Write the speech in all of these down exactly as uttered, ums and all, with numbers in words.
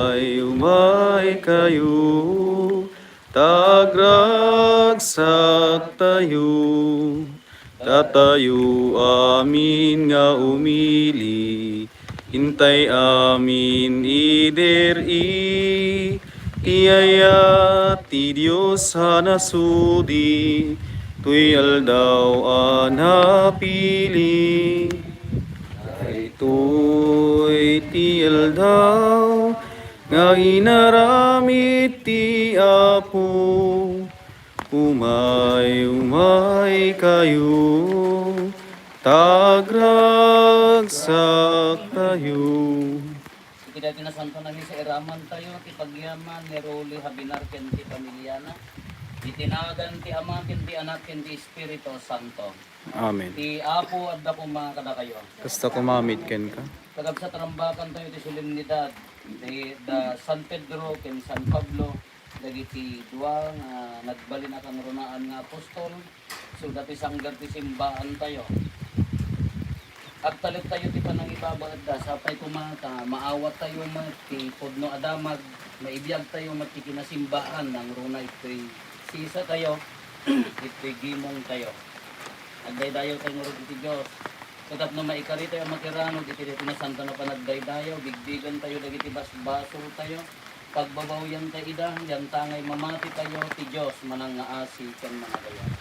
Umay, umaykayo, ta agragsaktayo. Datayo amin nga umili, intay amin idiri ti ayat ti Dios a nasudi, toy aldaw a napili. Daytoy ti aldaw nga inaramid ti Apo. Umay, umaykayo, ta agragsaktayo. Iti daytoy nasanto a misa, iramantayo ti pagyaman ni Rolly Habinar ken ti pamiliana. Iti nagan ti Ama, ken ti Anak, ken ti Espiritu Santo. Amen. Ti Apo adda koma kadakayo. Kasta koma met kenka. Kakabsat, rambakantayo ti solemnidad ti da San Pedro ken San Pablo, dagiti dua nga nagbalin a kangrunaan nga apostol, suda ti sanggar ti simbaantayo. Agtalektayo ti panangibabaetda, sapay koma ta maawattayo met ti pudno a damag, maibiagtayo met ti kinasimbaan nangruna itoy sisatayo, itoy gimongtayo. Agdaydayawtayo ngarud iti Dios. Ket tapno maikaritayo a makiranud iti daytoy nasanto a panagdaydayaw, bigbigantayo dagiti basbasoltayo, pagbabawyantayo ida, yantangay mamatitayo, ti Dios manangngaasi ken managayat.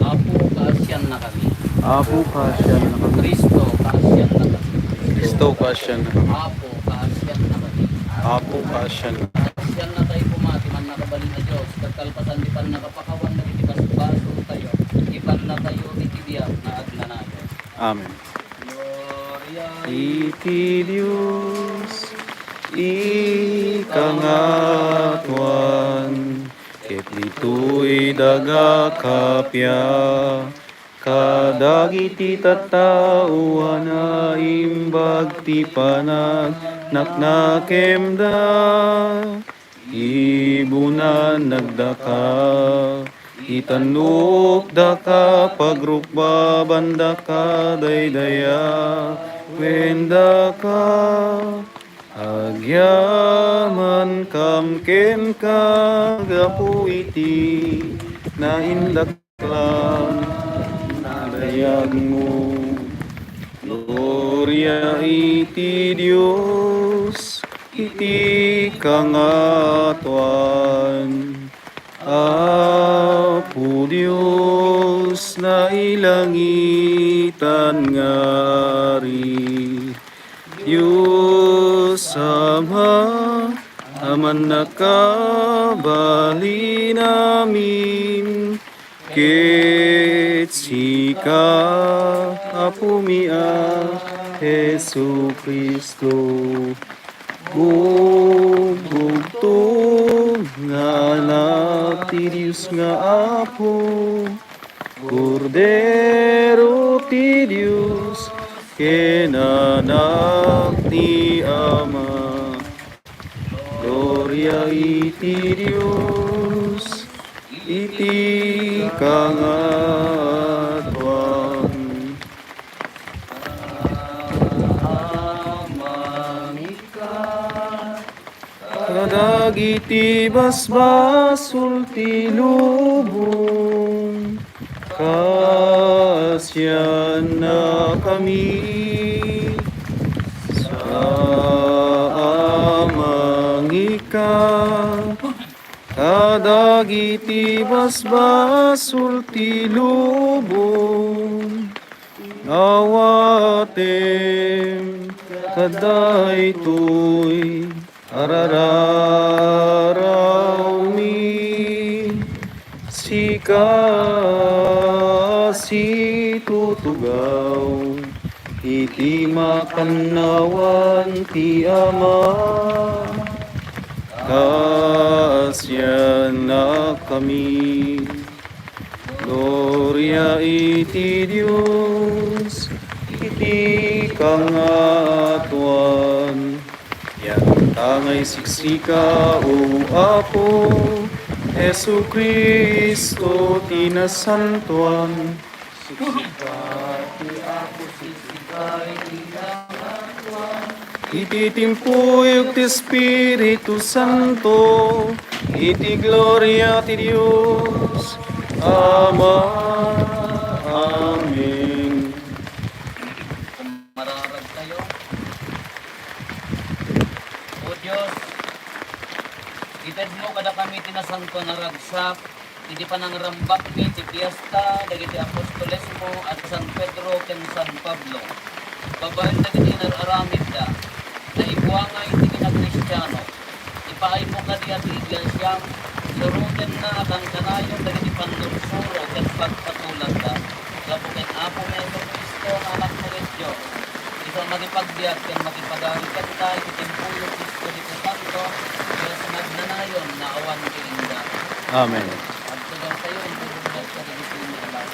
Apo, kaasiannakami. Apo, kaasiannakami. Cristo, kaasiannakami. Cristo, kaasiannakami. Apo, kaasiannakami. Apo, kaasiannakami. Kaasiannatayo koma ti mannakabalin a Dios, ket kalpasan ti pannakapakawan dagiti basbasoltayo, ipannatayo iti biag nga agnanayon. Amen. Gloria iti Dios, iti kangatoan, ket ditoy daga kappia, kadagiti tattao a naimbag ti panagnakkemda. Ibunannakdaka, itannukdaka, pagrukbabandaka, daydayawendaka. Agyamankam kenka gapu iti naindaklan a dayagmo. Gloria iti Dios iti kangatoan. Apo Dios, nailangitan nga Ari, Dios Ama a mannakabalin amin, ket sika, Apomi a Jesu-Cristo, Bugbugtong nga Anak ti Dios nga Apo, Kordero ti Dios, ken Anak ti Ama. Gloria iti Dios iti kangatoan. Amangika kadagiti basbasol ti lubong, kaasiannakami. Amangika kadagiti basbasol ti lubong. Awatem kadaytoy a rararawmi. Sika a situtugaw iti makannawan ti Ama, kaasiannakami. Gloria iti Dios iti kangatoan. Yantangay siksika, O Apo, Jesu-Cristo ti nasantoan. Siksika ti Apo, siksika iti Iti timpuyog ti Espiritu Santo, iti gloria ti Dios. Ama. Amen. Mararag tayo. O Dios, itedmo kadakami ti nasantoan a ragsak, iti panangrambakmi ti fiesta dagiti apostolesmo a San Pedro ken San Pablo, babaen dagiti inar-aramidda, naikuangay ti kinakristiano. Ipaaymo kadi a ti iglesiam, surotenna a kankanayon dagiti pannursuro ken pagpatulanda, gapu ken Apomi Jesu-Cristo nga Anakmo iti Dios, isu a makipagbiag ken makipagari kenka iti timpuyog ti Espiritu Santo, Dios nga agnanayon nga awan ti inda. Amen. Agtugaw tayo, intulog tayo dagiti naalaw.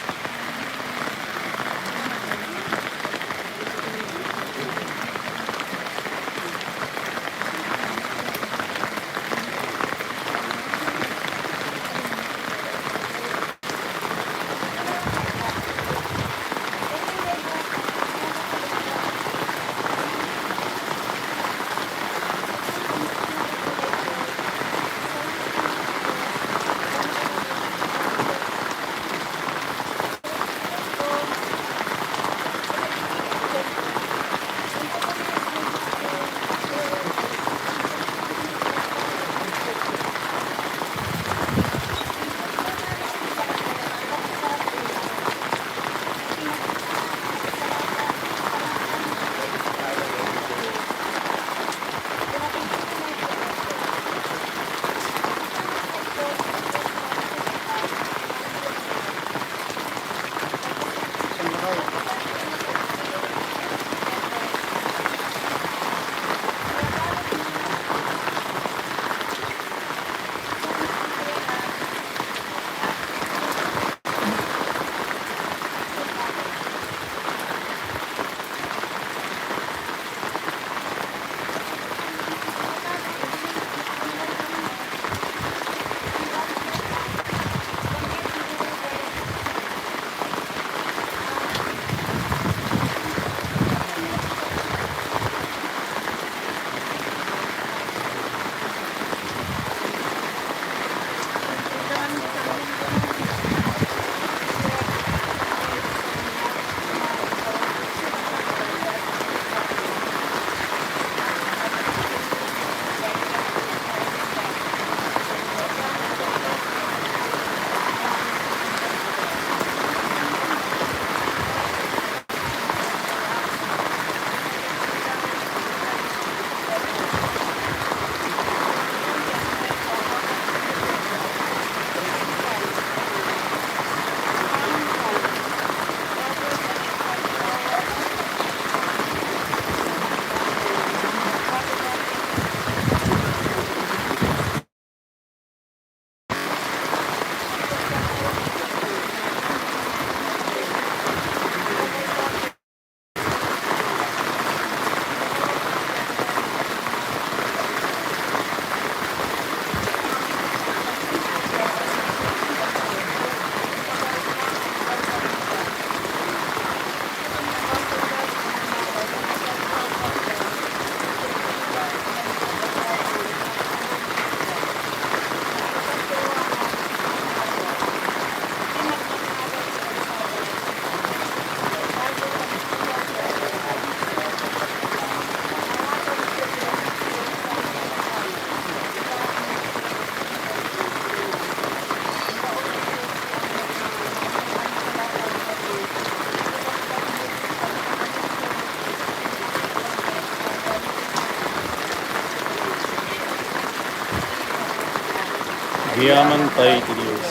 Agyamanen ti Dios.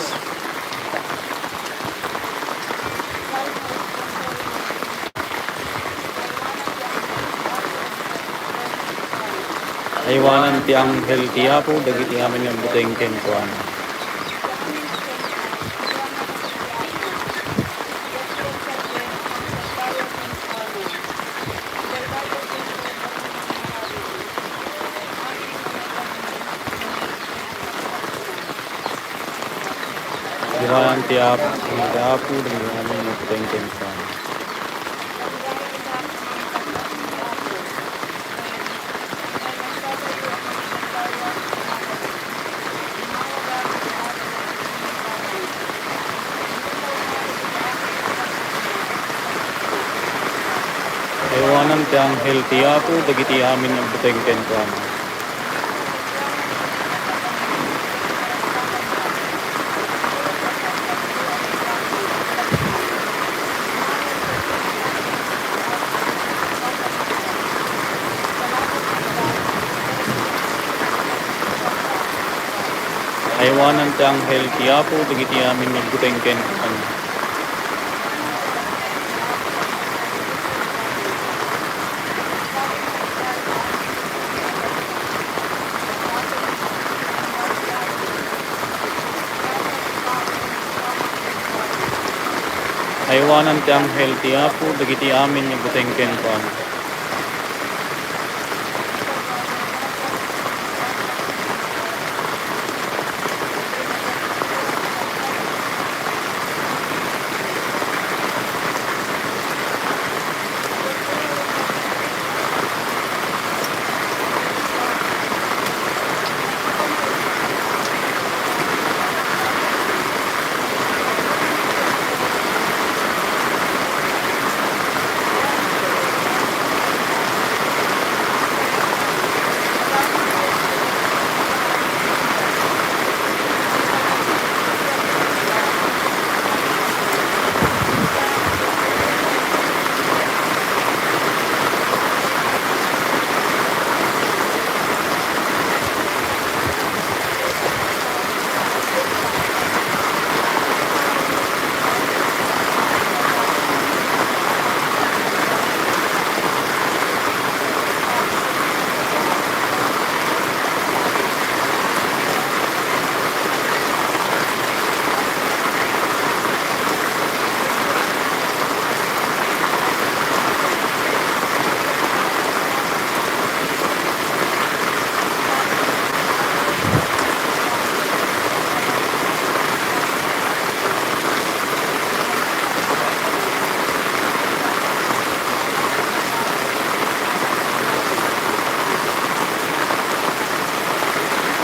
Aywanan ti anghel ti Apo dagiti amin nga agbuteng kenkuana. Iwan ti Apo, ti Apo, dagiti amin nga agbuteng kenkuana. Ti anghel ti Apo dagiti amin nga agbuteng kenkuana. Aywanan ti anghel ti Apo dagiti amin nga agbuteng kenkuana. Aywanan ti anghel ti Apo dagiti amin nga agbuteng kenkuana.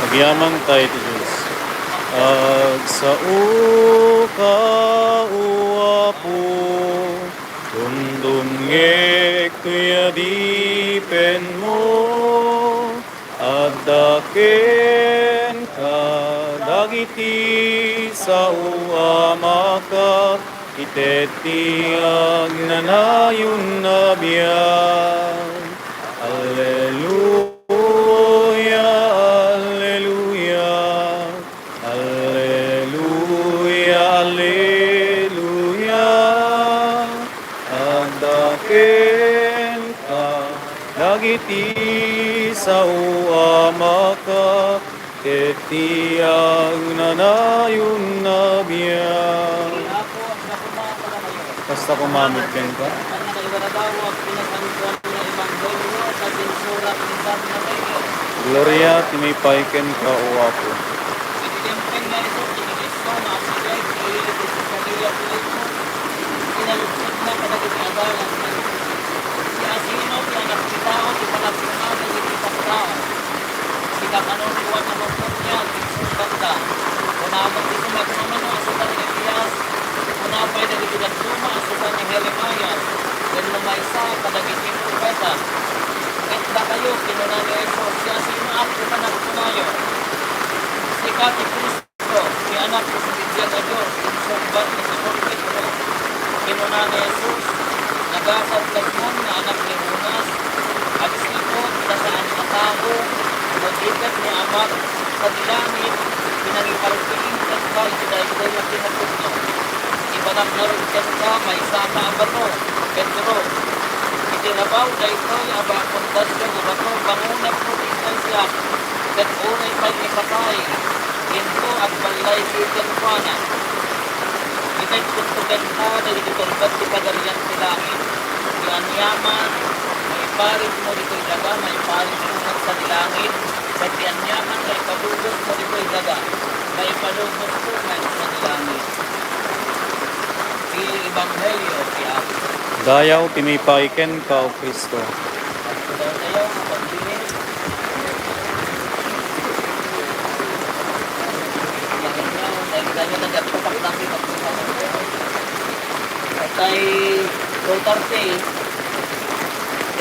Agyamankay ti Dios. Agsaoka, O Apo, dumdumngek toy adipenmo. Adda kenka dagiti sao a maka-, ited ti agnanayon a biag. Alleluia, alleluia, alleluia, alleluia. Adda kenka dagiti sao a maka-, ket ti agnanayon a biag. Kasta koma met kenka. Gloria ti maipay kenka, O Apo. Iti dimteng nga isu ti Kristo nga asideg ti ili ti Cesarea Filipo, kinalukotna kadagiti adalan nga isu. Siasino ti Anak ti Tao ti panagkunana iti tattao? Sika kano ti Juan a Magtungpal ti sungbatda. Kuna met ti sumagmamano a suba ni Elias, kuna pay dagiti dadduma a suba ni Jeremias, wenno maysa kadagiti profeta. Ket dakayo, kinuna ni Jesus, siasinoak ti panagkunayo? Sika ti Cristo, ti Anak ti Sibibiag a Dios, insungbat ni Simon Pedro. Kinuna ni Jesus, nagasat kasnon nga anak ni Jonas, agsipud ta saan a tao, no di ket ni Amak sadi langit ti nangipaltiing kenka iti daytoy nga kinapudno. Ibanak ngarud kenka maysaka a bato, Pedro. Iti rabaw daytoy a bakod dasyo nga bato, bangonekmo ti iglesia, ket uray pay ipatay, dinto agballayki kenkuana. Itedkotko kenka dagiti tungpal ti Pagarian ti langit. Ti aniaman nga iparitmo ditoy daga, maiparitmo met sadi langit, ket ti aniaman nga ipalubosmo ditoy daga, maipalubosmo met sadi langit. Ti Ebanghelio ti Apo. Dayaw ti maipay kenka, O Cristo. Tay two thirty,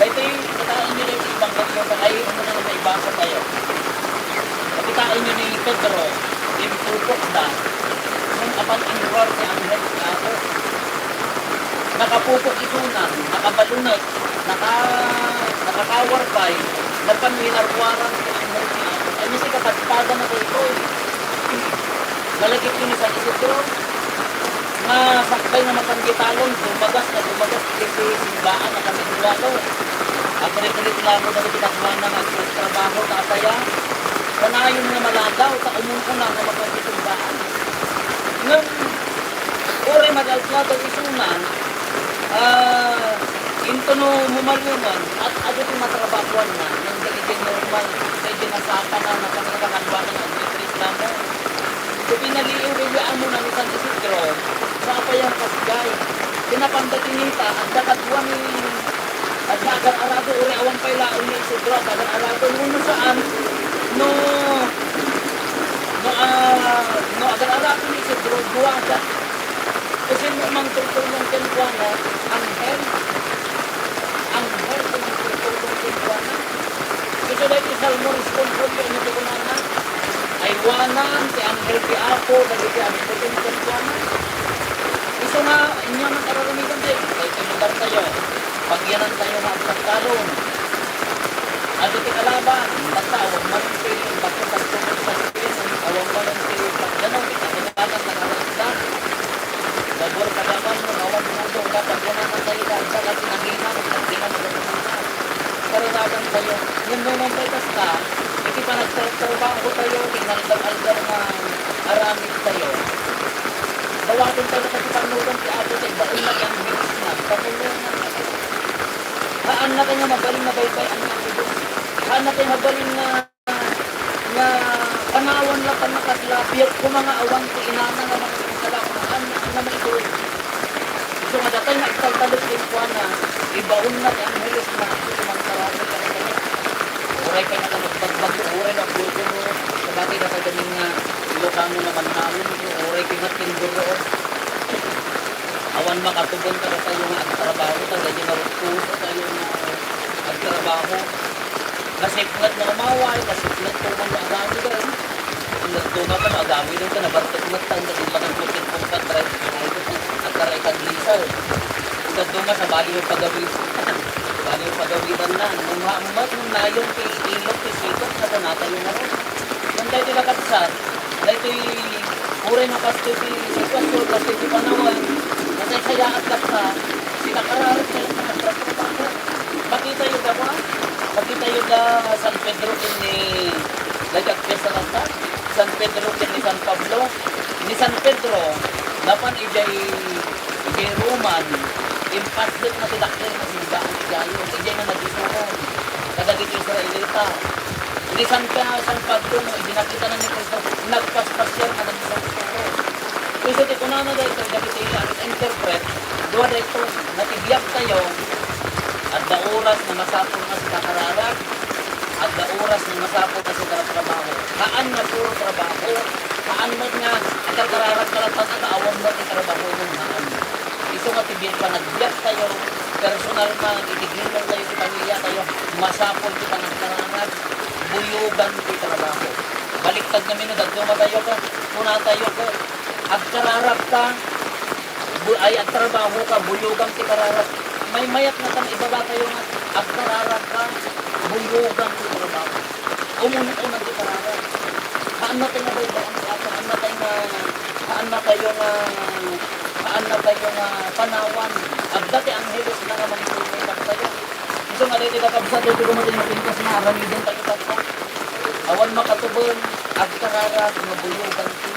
Daytoy, kitaenyo daytoy ebanghelio, kay umuna nga maibasa tayo. Kitaenyo ni Pedro, impupokda, ngem apan inruar ti anghel ti Apo. Nakapupok isunan, nakabalunek, naka-, nakakawar pay, napan winarwaran ti anghel ti Apo. Ay, masi kapadpadan na daytoy. Malagipyo ni San Isidro, nga sakbay nga mapangitalon, dumagas nga dumagas iti simbaan a kami dualo. Agrekreklamo dagiti kaduana nga agtratrabaho ta apay a kanayon nga maladaw ta umun-una nga mapangitalon. Ngem, uray maladaw isunan, ah, intono mumaluman, at adu ti matrabahoanna, ngem dagiti normal, dagiti nasapana, napangkakaduana nga agrekreklamo. Iti naliiw iti amuna ni San Isidro, sa apay a kasdiay. Kinapanda ti nita, adda kadua ni, adda agar-arado, uray awan pay laeng ni Isidro, adda agar-arado, no, no saan, no, no, ah, no agar-arado ni Isidro, duada. Kasi no mangturturong kenkuana, anghel. Anghel ti mangturturong kenkuana. Isu daytoy Salmo responsorium iti kunana, "Aywanan ti anghel ti Apo dagiti agbuteng kenkuana." Isu nga, inyo nga kararamidan tayo, daytoy lugar tayo, pagyanan tayo nga agpagtalon. Adu ti kalaban, basta awan man ti bato, bato, bato, awan man ti pagdano, ti kapitan, nagkakita. Babor kadaman, no awan puso, dapat wala na tayo, dapat ka tinanginan, pagdano, magkakita. Kararagan tayo. Ngem no mampay kasta, iti panagtratrabaho tayo, ti inaldaw-aldaw nga aramid tayo. Dawaten tayo, kasi pagnugan ti Apo, ti ibaon na ti anghel na, patulongan tayo. Haan na tayo mabalin nga baybay-an nga Dios. Haan na tayo mabalin nga, nga panawan la pannakasla, biag koma nga awan ti inana nga makasala, haan, haan na maitulog. Isu nga datay nga agtaltalek kenkuana, ibaonna ti anghelesna, isu ti mangkararag kadatayo. Uray pay nagbagbagyo, uray nagburburro, sabagay, dakayo nga Ilocano nga mannawon, uray pay met ken burro. Awan makatugon kadatayo nga agtrabaho ta, daydi nga ruttuso tayo nga agtrabaho. Nasipnget no umaway, nasipnget no man no agawiden. Ang nagduma ka, no agawiden ka, nabartek met ta, ang daging panagmut ken pumpat, drive, agkaray kaglisal. Ang nagduma sa bali yung pagawid. Bali yung pagawidan na. Nung hamat, nung nayon, ti ilok, ti sikot, nasanatayo na rin. Nung daytoy nakabsat, daytoy uray no kastoy ti sitwasyon, kastoy ti panawen, nasaysayaat kasta, sinakararag tayo nga agtratrabaho. Makitayo da kua? Makitayo da San Pedro ken ni, daytoy agpiesta kasta, San Pedro ken ni San Pablo. Ni San Pedro, napan idiay, idiay Roman, impasdek na ti dakkel nga simbaan idiayo, idiay nga nagisuron kadagiti Israelita. Ni San, San Pablo, no, idi nakitana ni Cristo, nagpaspasiar nga nagisuro. Isu ti kunana daytoy dagiti interpret, dua daytoy, nga ti biag tayo, adda oras nga masapul nga sikakararag, adda oras nga masapul nga sikatrabaho. Haan nga puro trabaho, haan met nga agkararag ka latta ta awan met ti trabaho, haan. Isu nga ti biag, panagbiag tayo, personal man, iti gimong tayo, ti pamilya tayo, masapul ti panagkararag. buyogan ti trabaho. Baliktad ngamin, no, dadduma tayo ka, kuna tayo ka, agkararag ka, bu-, ay, agtrabaho ka, buyogan ti kararag. Maymayat nga kan ibaba tayo nga, agkararag ka, buyogan ti trabaho. Umun-unan ti kararag. Haan na tayo nga baybayan ti Apo, haan na tayo nga, haan na tayo nga, haan na tayo nga panawan. Adda ti angheles nga mangipulong tayo. Isu nga daytoy, kakabsat, daytoy dumateng nga pintas nga aramiden tayo tapno awan makatubeng, agkararag nga buyogan ti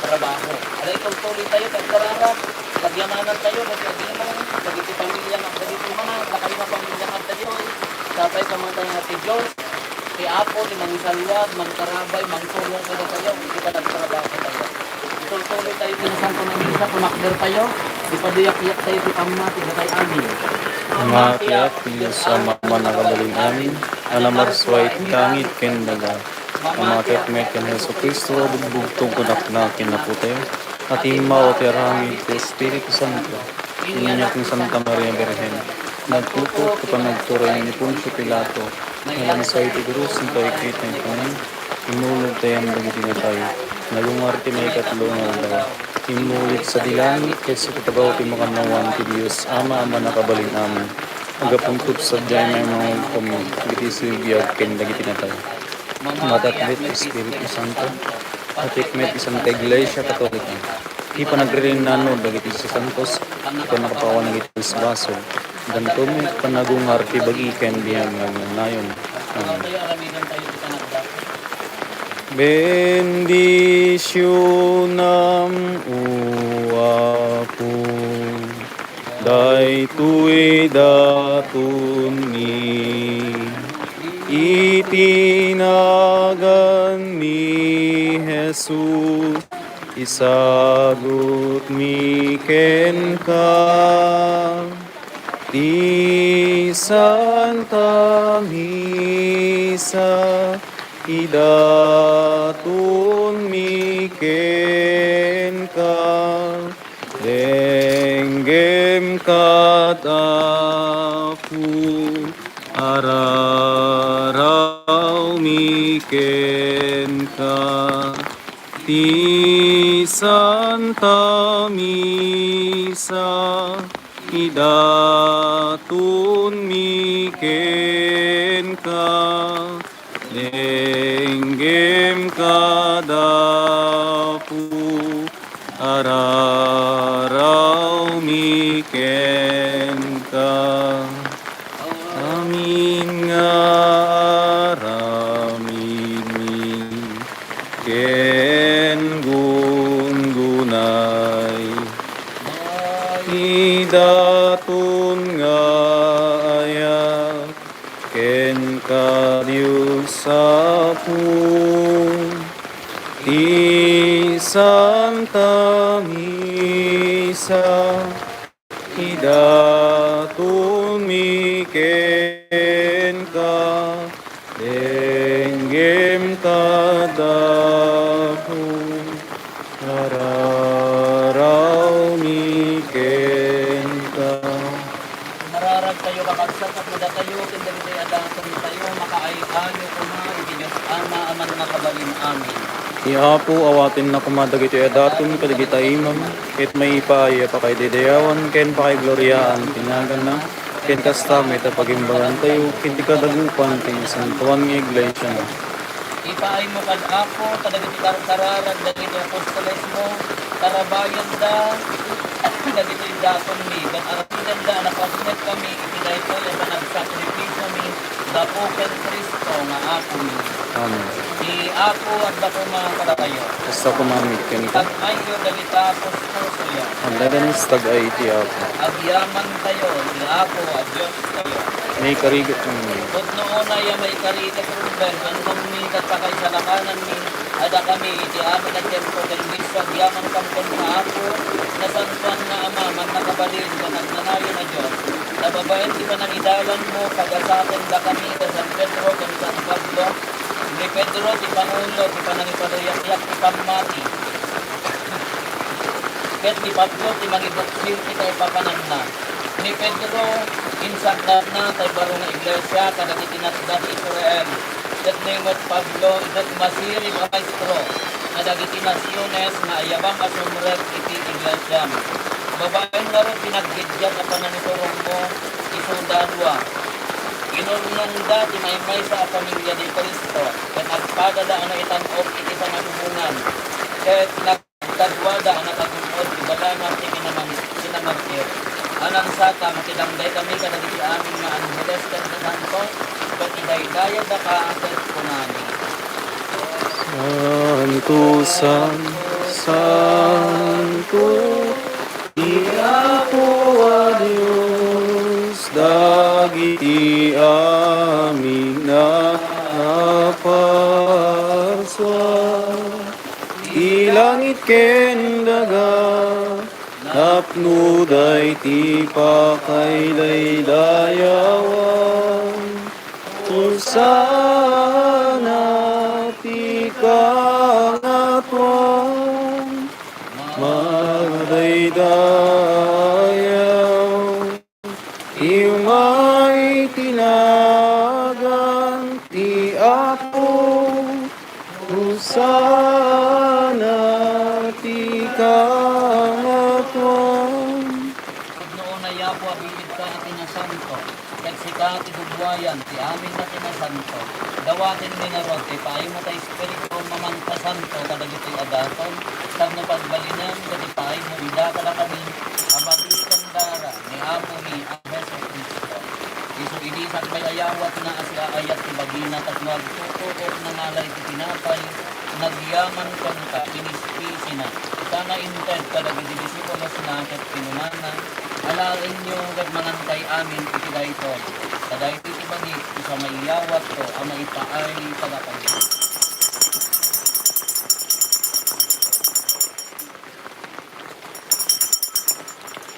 trabaho. Ala, itultuloy tayo ti agkararag, pagyamanan tayo, dagiti agimong, dagiti pamilya nga, dagiti mga, dakayo nga pamilya nga dagitoy, sapay kamatay nga ti Dios, ti Apo, ti mangisalwag, mangkarabay, mangtulong kadatayo, iti panagtrabaho tayo. Itultuloy tayo ti Santo nga Misa, tumakder tayo, ipaduyakyat tayo ti pammati, datay amin. Matiak, Dios Ama, Mannakabalin amin, a namarsua iti langit ken daga. Matiak met ken Jesu-Cristo a bugbugto, kunakna ken Apo tayo, a timmao ti aramid ti Espiritu Santo. Inyanyag ni Santa Maria Birhen, nagtutuok ti panagturay ni Poncio Pilato, nalansay ti krus, intoy ket naitangay, inulog ti ayan dagiti natay, nagungar ti maikatlo nga aldaw, immuli sadi langit, ket sika ti tabaw ti makannawan ti Dios Ama a Mannakabalin amin. Aggapunto sadiay, mangngegko dagiti sibibiag ken dagiti natay. Matiak met ti Espiritu Santo, matiak met ti Santa Iglesia Katolika, ti panagririnnanan dagiti sasantos, ti pannakapawan dagiti basbasol, danto met panagungar ti bagi ken biag nga agnanayon. Amen. Bendisionam, O Apo. Daytoy datonmi iti nagan ni Jesus, isagutmi kenka ti Santa Misa, idatonmi kenka. Denggem kad Apo, ararawmi kenka. Ti Santa Misa, idatonmi kenka. Denggem kad Apo, ararawmi kenka. Amin nga aramidmi ken gunggunay, idaton nga ayat kenka, Dios Apo, ti Santa Misa, idatonmi kenka, denggem kad Apo, ararawmi kenka. Mararag tayo, kakabsat, tapno datayo ken dagiti adaton tayo makaay-ayo koma iti Dios Ama a Mannakabalin amin. Ni Apo, awatenna koma dagiti adaton kadagiti imam, ket maipaay a pakaididayawan ken pakaigloriaan ti naganna, ken kasta met a pagimbagan tayo ken ti kadagupan ti nasantoan nga iglesia. Ipaaymo kad Apo kadagiti karkararag dagiti apostolesmo, tarabayanda dagiti datonmi, ket aramidenda a napasnetkami iti daytoy a panagsakripisiomi gapu ken Cristo nga Apomi. Amen. Ti Apo adda koma kadatayo. Kasta koma met kenka. Tag-ayyo dagiti puspusoyo. Adda danis tag-ay iti Apo. Agyamantayo iti Apo a Diostayo. Maikarigat ngamin. Pudno unay a maikarigat rumbeng, antonmi ket pakaisalakananmi a dakami iti amin a tiempo ken bisio agyamankam kenka, Apo, nasantoan nga Ama, mannakabalin ken agnanayon a Dios. Ta babaen ti panangidalanmo, pagasatendakami da San Pedro ken San Pablo. Ni Pedro ti pangulo ti panangipaduyakyak ti pammati. Ket ni Pablo ti mangibuksil iti kaipapananna. Ni Pedro, insaknatna tay baro nga iglesia kadagiti natda ti Israel. Ket ni met Pablo, iket masirib a maestro kadagiti nasiones nga ayabang a sumrek iti iglesiam. Babaen ngarud ti naggiddiat a panangiturongmo, isuda a dua. Inurnongda ti maymaysa a pamilia ni Cristo, ket agpadada a naitan-ok iti pangalubongan, ket nagkaduada a nakagun-od ti balanang ti kinamang-, kinamartir. Anansa ta makidangdaytami kadagiti amin nga angheles ken sasanto, ket idaydayawdaka ket kunami: Santo, santo, santo, ti Apo a Dios, dagiti amin a naparsua ti langit ken daga, napno daydi pakaidaydayawan. Hosanna ti kangatoan. Madaydayaw ti umay ti nagan ti Apo. Hosanna ti kangatoan. Pudno unay, Apo, abiidka a ti nasanto, ket sika ti dugwayan ti amin a ti nasanto. Dawatenmi ngarud ti ipaaymo ti Espiritu a mangpasanto kadagiti adaton, tapno pagbalinen ket ipaaymo ida kadakami a babii ken dara ni Apomi a Jesu-Cristo. Isu idi sakbay a yawatna a siaayat ti bagina tapno agtutuok, nangala iti tinapay, nagyaman kenka, inispisina, sana inted kadagiti disipulosna ket kinunana: Alaenyo ket mangankay amin iti daytoy, ta daytoy ti bagik, isu a maiyawatko a maipaay kadakayo.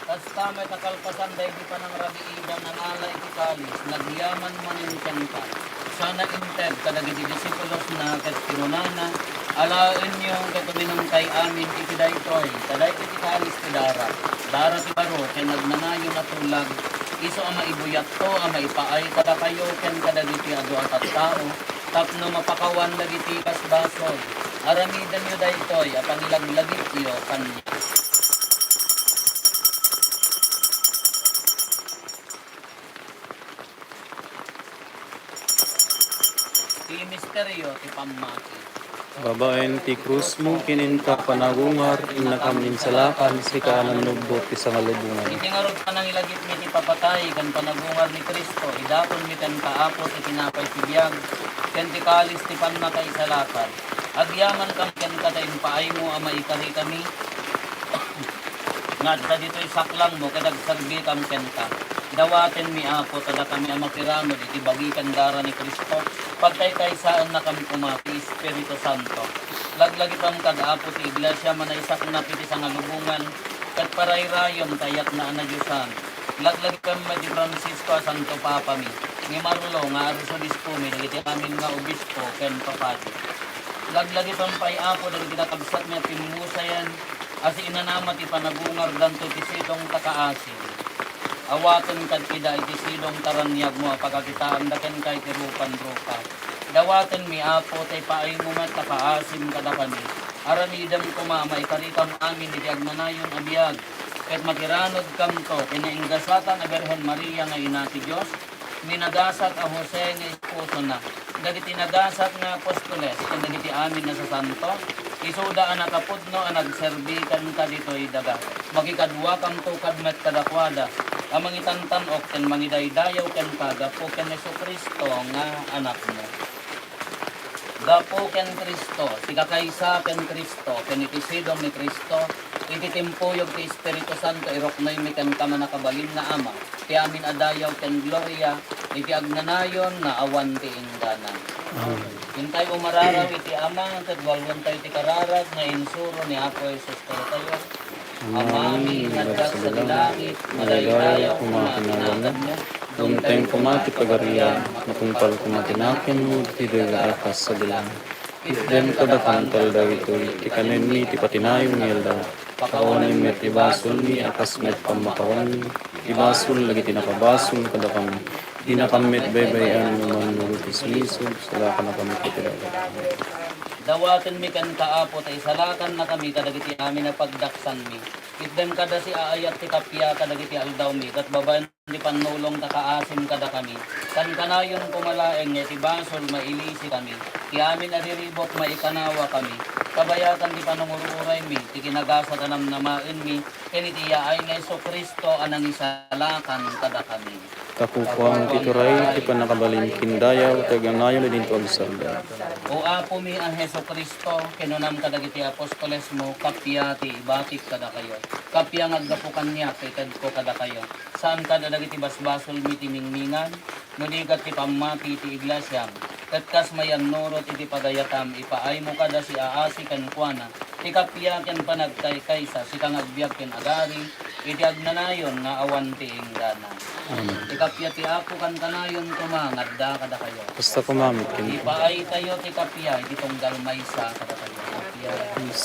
Kasta met a kalpasan daydi panangrabiida, nangala iti kalis, nagyaman manen kenka, sana inted kadagiti disipulosna ket kinunana: Alaenyo ket uminumkay amin iti daytoy, ta daytoy ti kalis ti dara, dara ti baro ken agnanayon a tulag, isu a maibuyatto a maipaay kadakayo ken kadagiti adu a tattao, tapno mapakawan dagiti basbasol. Aramidenyo daytoy a pangilaglagipyo kaniak. Ti misterio ti pammati. Babaen ti krusmo ken inka panagungar, innakam insalakan, sika a nannubbot ti sangalubongan. Iti ngarud panangilagipmi ti papatay ken panagungar ni Cristo, idatonmi kenka, Apo, ti tinapay ti biag ken ti kalis ti pannakaisalakan. Agyamankam kenka ta impaaymo a maikarikami nga adda ditoy saklangmo ket agserbikam kenka. Dawatenmi, Apo, ta dakami a makiramid iti bagi ken dara ni Cristo, pagkaykaysaennakam koma ti Espiritu Santo. Laglagipem kad, Apo, ti Iglesiam a naisaknap iti sangalubongan, ket parayrayem ta ayatna a nadiosan. Laglagipem met ni Francisco a Santo Papami, ni Marlo nga Arsobispomi, dagiti amin nga obispo ken papadi. Laglagipem pay, Apo, dagiti kakabsatmi a pimmusayen a siinanama ti panagungardanto iti sidong ta kaasim. Awatem kad ida iti sidong ta raniagmo a pakakitaanda kenka iti rupan rupa. Dawatenmi, Apo, ta ipaaymo met a kaasim kadakami. Aramidem koma a maikarikam amin iti agnanayon a biag, ket makiranudkamto ken naingasatan a Birhen Maria nga Ina ti Dios, ni nagasat a Jose nga esposona, dagiti nagasat nga apostoles, ken dagiti amin a sasanto, isuda a nakapudno a nagserbi kenka ditoy daga. Makikaduakamto kad met kadakuada a mangitantan-ok ken mangidaydayaw kenka gapu ken Jesu-Cristo nga Anakmo. Gapu ken Cristo, ti kakaysa ken Cristo, ken iti sidong ni Cristo, iti timpuyog ti Espiritu Santo, iruknoymi kenka, mannakabalin nga Ama, ti amin a dayaw ken gloria, iti agnanayon nga awan ti inggana. Amen. Intay umararaw iti Ama, ket walwentayo ti kararag nga insuro ni Apo Jesus kadatayo. Amami nga adda sadi langit, madaydayaw koma ti naganmo. Dumteng koma ti pagariam, matungpal koma ti nakenmo, ditoy nga kas sadi langit. Itdem kadakami daytoy ti kanenmi iti patinayon nga aldaw. Pakawanem met ti basolmi a kas met pammakawanmi ti basol dagiti nakabasol kadakami. Dinakam met baybay-an nga mannurot ti sulisog, salakannakami iti daga. Dawatenmi kenka, Apo, ta isalakannakami kadagiti amin a pagdaksanmi. Itdem kadasi a ayat ti kappia kadagiti aldawmi, ket babaen ti pannulongta, kaasim kadakami. Kankanayon koma laeng nga iti basol mailisikami, ti amin a riribuk maikanawakami, kabayakan ti panangur-uraymi, ti kinagasat a namnamaenmi, ken iti yaay ni Jesu-Cristo a nangisalakan kadakami. Ta kukuam ti turay, ti pannakabalin ken dayaw, ti agnanayon idinto agsardeng. O Apomi a Jesu-Cristo, kinunam kadagiti apostolesmo, kappia ti ibatik kadakayo. Kappia nga aggapu kaniak, itedko kadakayo. Saan kada dagiti basbasolmi ti ningningan, no di ket ti pammati ti iglesiam. Ket kas mayannurot iti pagayatam, ipaaymo kadasi a asi kenkuana ti kappia ken panagkaykaysa, sika nga agbiag ken agari iti agnanayon nga awan ti inggana. Amen. Ti kappia ti Apo kankanayon koma nga adda kadakayo. Kasta koma met kenka. Ipaaytayo ti kappia iti tunggal maysa kadakayo. Kappia. Yes.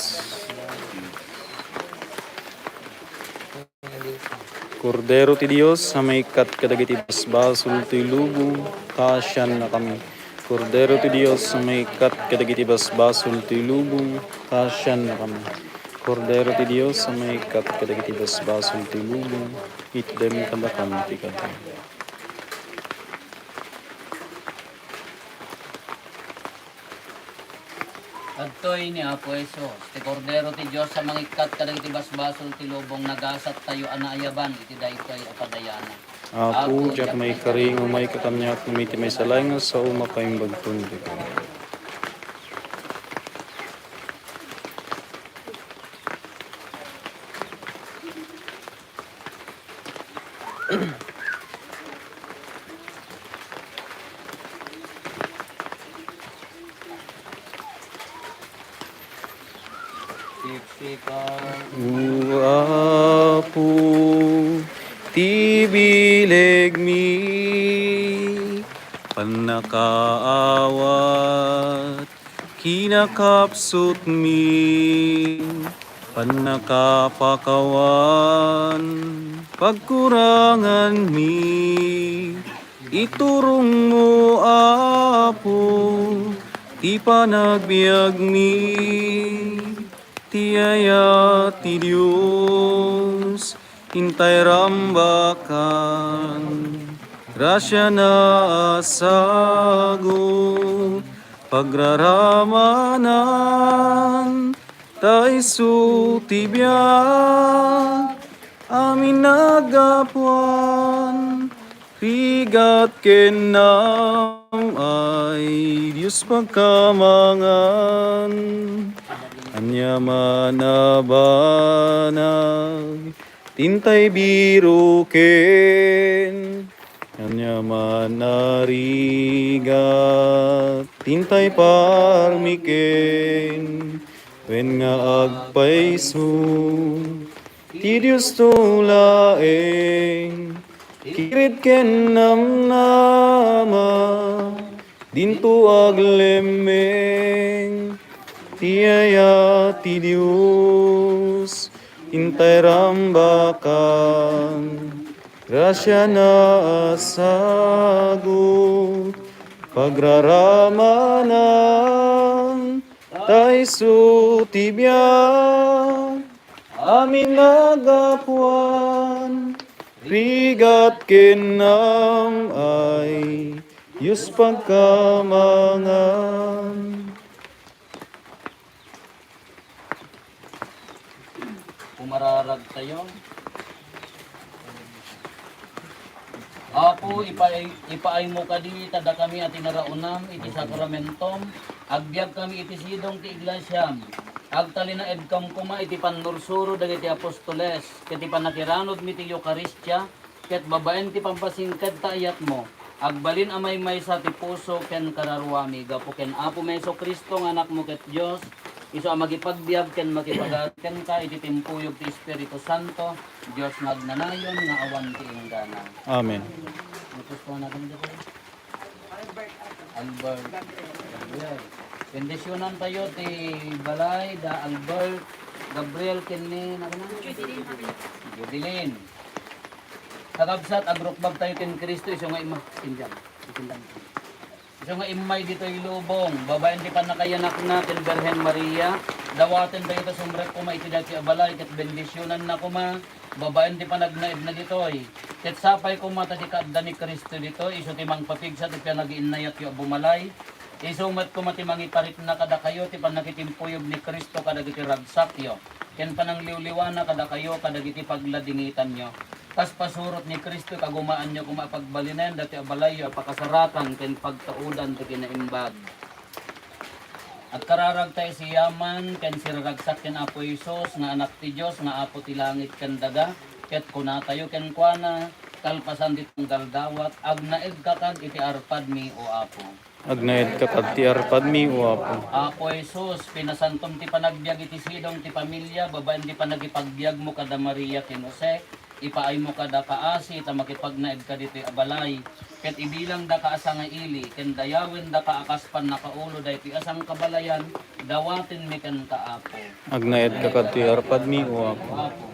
Kordero ti Dios a maikkat kadagiti basbasol ti lubong, kaasiannakami. Kordero ti Dios a maikkat kadagiti basbasol ti lubong, kaasiannakami. Kordero ti Dios a maikkat kadagiti basbasol ti lubong, itdem kadakami ti kappia. Adtoy ni Apo Jesus, ti Kordero ti Dios a mangikkat kadagiti basbasol ti lubong, nagasattayo a naayaban iti daytoy a padayanan. Apo, diak maikari nga umayka kaniak, ngem iti maysa laeng nga sao, mapaimbagton ti kari. O Apo, ti bilegmi, pannakaawat, kinakapsutmi, pannakapakawan, pagkuranganmi, iturongmo, Apo, ti panagbiagmi, ti ayat ti Dios, intay rambakan, grasiana a sagut, pagraramanan, ta isu ti biag, amin naggapuan, rigat ken naam ay Dios pagkamangan. Ania man a banag, ti intay biruken, ania man a rigat, ti intay parmiken, wen nga agpayso, ti Diosto laeng, kired ken namnama, dinto aglemmeng, ti ayat ti Dios, intay rambakan, grasiana a sagut, pagraramanan, ta isu ti biag, amin naggapuan, rigat ken naam ay Dios pagkamangan. Pumararagtayo. Apo, ipaay-, ipaaymo kadi kadakami a tinaraonam iti sakramentom, agbiagkami iti sidong ti iglesiam, agtalinaedkam koma iti pannursuro dagiti apostoles, ket ti pannakiranudmi ti Eukaristia, ket babaen ti pampasingked ta ayatmo, agbalin a maymaysa ti puso ken kararuami gapu ken Apomi Jesu-Cristo nga Anakmo ket Dios, isu a makipagbiag ken makipagari kenka iti timpuyog ti Espiritu Santo, Dios nga agnanayon nga awan ti inggana. Amen. Gusto na rin dito. Albert Gabriel. Bendisyonantayo ti balay da Albert Gabriel ken ni, ano na? Judeline. Kakabsat, agrukbab tayo ken Cristo, isu nga imma-, sindihan. Sindihan. Isu nga immay ditoy lubong, babaen ti pannakayanakna ken Birhen Maria, dawaten tayo ta sumrek koma iti daytoy a balay, ket bendisyonanna koma, babaen ti panagnaedna ditoy. Ket sapay koma ta di kaadda ni Cristo ditoy, isu ti mangpapigsa ti panagiinnayatyo a bumalay, isu met koma ti mangiparikna kadakayo ti pannakitimpuyog ni Cristo kadagiti ragsakyo, ken panangliwliwana kadakayo kadagiti pagladingitanyo. Kas pasurot ni Cristo, kagumaanyo koma a pagbalinen dati a balayyo a pakasarakan ken pagtaudan ti kinaimbag. Agkararagta iti yaman ken siraragsak ken Apo Jesus nga Anak ti Dios nga Apo ti langit ken daga, ket kunatayo kenkuana, kalpasan ti tunggal dawat, agnaedka kad iti arpadmi, O Apo. Agnaedka kad ti arpadmi, O Apo. Apo Jesus, pinasantom ti panagbiag iti sidong ti familia babaen ti panagipagbiagmo kada Maria ken Jose, ipaaymo kada kaasi ta makipagnaedka ditoy a balay, ket ibilangdaka a sangaili, ken dayawendaka a kas pannakaulo daytoy a sangkabalayan, dawatenmi kenka, Apo. Agnaedka kad ti arpadmi, O Apo. Apo,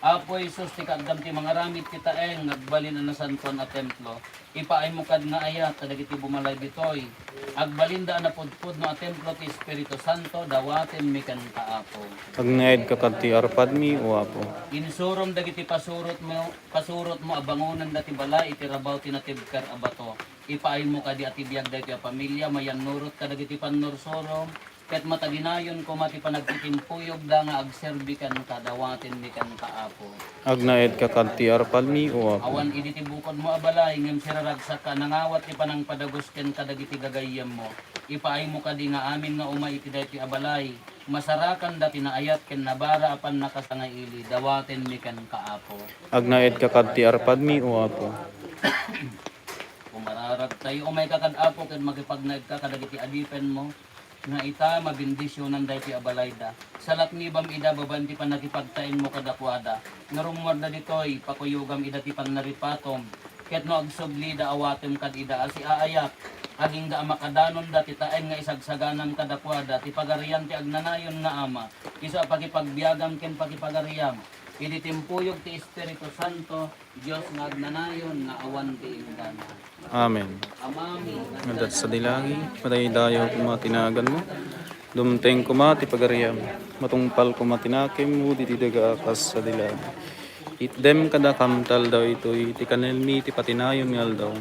Apo Jesus, ti kaaddam ti mangaramid ti taeng nga agbalin a nasantoan a templo, ipaaymo kad nga ayat kadagiti bumalay ditoy. Agbalinda a napudpudno a templo ti Espiritu Santo, dawatenmi kenka, Apo. Agnaedka kad ti arpadmi, O Apo. Insurom dagiti pasurotmo, pasurotmo a bangonenda ti balay iti rabaw ti natibker a bato. Ipaaymo kadi a ti biag daytoy a familia, mayannurot kadagiti pannursurom, ket mataginayon koma ti panagtitimpuyogda nga agserbi kenka, dawatenmi kenka, Apo. Agnaedka kad ti arpadmi, O Apo. Awan idi ti bukodmo a balay, ngem siraragsakka a nangawat ti panangpadagus ken kadagiti gagayyemmo. Ipaaymo kadi nga amin nga umay iti daytoy a balay, masarakanda ti naayat ken nabara a pannakasangaili, dawatenmi kenka, Apo. Agnaedka kad ti arpadmi, O Apo. Umararagtayo, umayka kad Apo, ken makipagnaedka kadagiti adipenmo, nga ita, mabendisionan daytoy a balayda. Salatngibam ida babaen ti pannakipagtaengmo kadakuada. Nga rummuarda ditoy, pakuyogam ida ti pannaripatom. Ket no agsublida, awatem kad ida a siaayat. Agingga a makadanonda ti taeng nga isagsaganam kadakuada ti Pagarian ti agnanayon nga Ama. Isu a pakipagbiagam ken pakipagariam. Idi timpuyog ti Espiritu Santo, Dios nga agnanayon nga awan ti inggana. Amen. Amami, nga adda sadi langit, madaydayaw koma ti naganmo. Dumteng koma ti pagariam. Matungpal koma ti nakemmo, ditoy daga a kas sadi langit. Itdem kadakam ti aldaw itoy, ti kanenmi ti patinayon nga aldaw.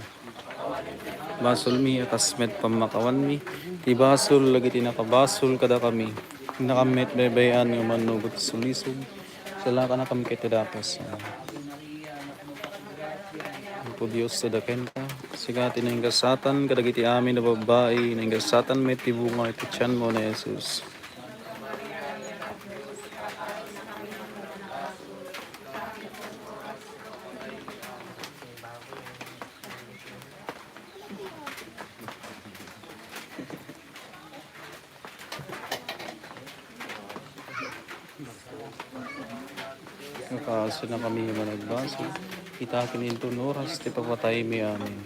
Basolmi a kas met pammakawanmi ti basol dagiti nakabasol kadakami. Innakam met baybay-an nga mannubot ti sulisog. Salakanakam ket ti dakes. Apo Dios, adda kenka. Sika ti naingasatan kadagiti amin a babbai, naingasatan met ti bunga iti tianmo ni Jesus. Nakaasinakami nga managbasol, ita ken inton oras ti papataymi. Amen.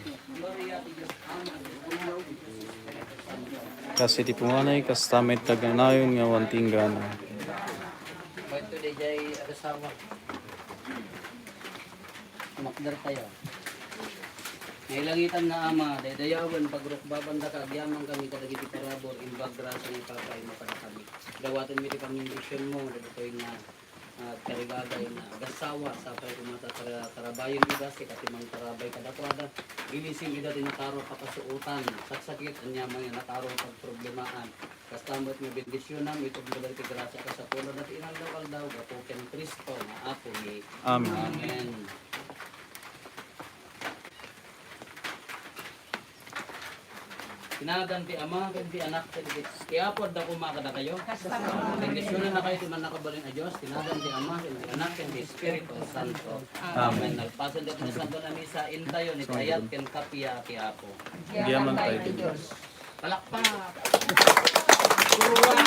Kas iti punganay, kasta met ti agnanayon nga awan ti inggana. Ba't ito, D J, asawa? Makder tayo. Nailangitan nga Ama, daydayawen, pagrukbabandaka, agyamankami kadagiti parabur, imbag grasya nga ipapaymo kadakami. Dawatenmi ti pangindisyon mo, dagitoy nga, ah, tarigagay nga agassawa, sapay koma ta tara-, tarabayen ida, sika ti mangtarabay kadakuada. Ilisim ida ti nataro a pakasuotan, saksakit, aniaman nga nataro a pagproblemaan. Kasta met nga bendisyonam, itugmo dagiti grasya a kasapulan dagiti inaldaw-aldaw, gapu ken Cristo nga Apomi. Amen. Amen. Tinagan ti Ama, ken ti Anak, ken ti, ti Apo adda koma kadakayo. Bendisyonannakayo ti Mannakabalin a Dios, tinagan ti Ama, ken ti Anak, ken ti Espiritu Santo. Amen. Amen. Nalpasen dagiti nasanto a misa, intayo, iti ayat ken kappia ti Apo. Agyaman tayo ti Dios. Palakpak. Kurwa.